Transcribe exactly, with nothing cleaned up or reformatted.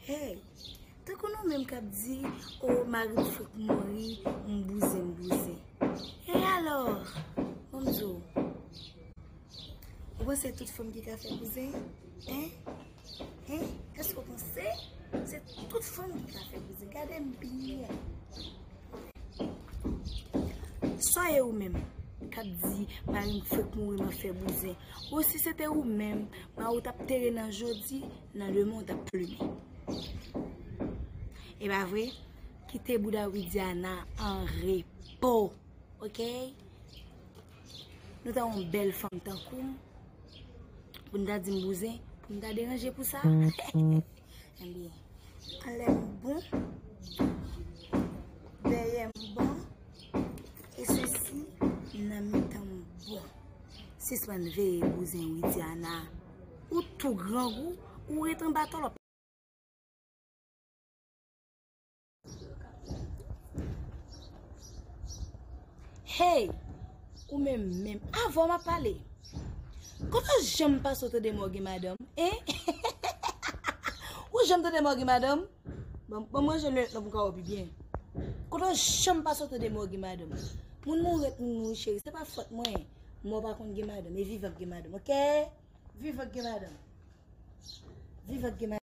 Hey, tankou nou menm k ap di, o, mari m fèk mouri, m bouzen, m bouzen. E alò, ban m di w, ou panse tout fanm ki ka fè bouzen? Hein? Hein? Èske w panse se tout fanm ki ka fè bouzen? Gade m byen. Swa e ou menm k ap di, mari m fèk mouri, m ap fè bouzen. Ou si se te ou menm, mari w t ap tere nan jodi, nan demen w t ap plimen. E pa vre? Kite bouda Widiana an repo, oke? Nou ta yon bèl fanm tankou m, pou n ta di m bouzen, pou n ta deranje pou sa? Ebyen, anlè m bon, dèyè m bon, e sesi nan mitan m bon. Sispann veye bouzen Widiana. Ou tou grangou, ou ret anba tòlòp. Hey, ou menm menm, avan m ap pale. Kote w janm pase w tande mò gen madanm, hein? Ou janm tande mò gen madanm? Bon, bon, mwen jwenn lè pou ka wè pi byen. Kote w janm pase w tande mò gen madanm? Moun mouri ret moun mouri, cheri, se pa fòt mwen. Mò pa konn gen madanm, e vivan k gen madanm, oke? Vivan k gen madanm. Vivan k gen madanm.